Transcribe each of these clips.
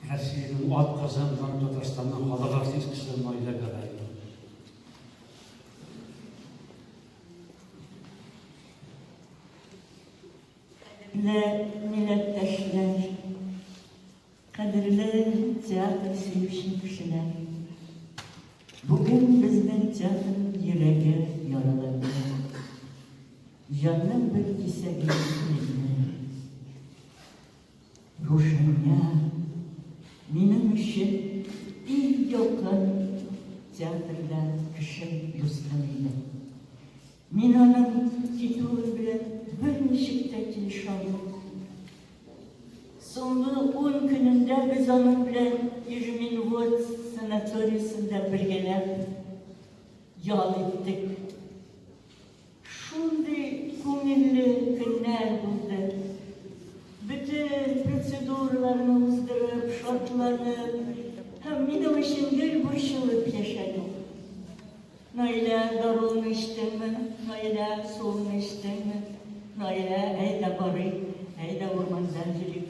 Россиянең атказанган Татарстанның халык артисткасы Наилә Гәрәева. Кадерле милләттәшләр, кадерле театр сөюче кешеләр! Бүген безнең театрның йөрәге яраланды. Җанның бер кисәге өзелде. Рушания минем өчен иң якын театрда кешем, дустым иде. Мин аның китүе белән берничек тә килешә алмыйм. Соңгы ун көнендә без аның белән Ижминвод санаториясендә бергәләп ял иттек. Шундый күңелле көннәр булды. Бөтен процедураларны уздырып, шатланып һәм минем өчен гел борчылып яшәде. Наилә, даруыңны эчтеңме? Наилә, суыңны эчтеңме? Наилә, әйдә барыйк, әйдә урманда йөрик.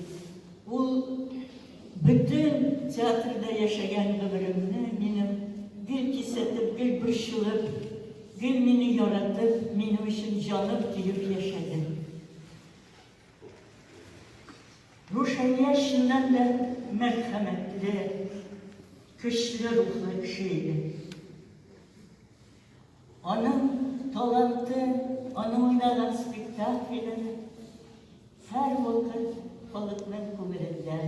Ул бөтен театрда яшәгән гомеремне минем гел кисәтеп, гел борчылып, гел мине яратып, минем өчен җанып-көеп яшәде. Рушания чыннан да мәрхәмәтле, көчле рухлы кеше иде. Аның таланты, аның уйнаган спектакльләре һәрвакыт халыкның күңелендә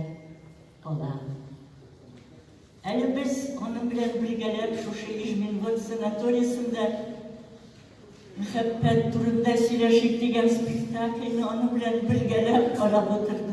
кала. Әле без аның белән бергәләп шушы Ижминвод санаториясендә Мәхәббәт турында сөйләшик дигән спектакльне аның белән бергәләп карап утырдык.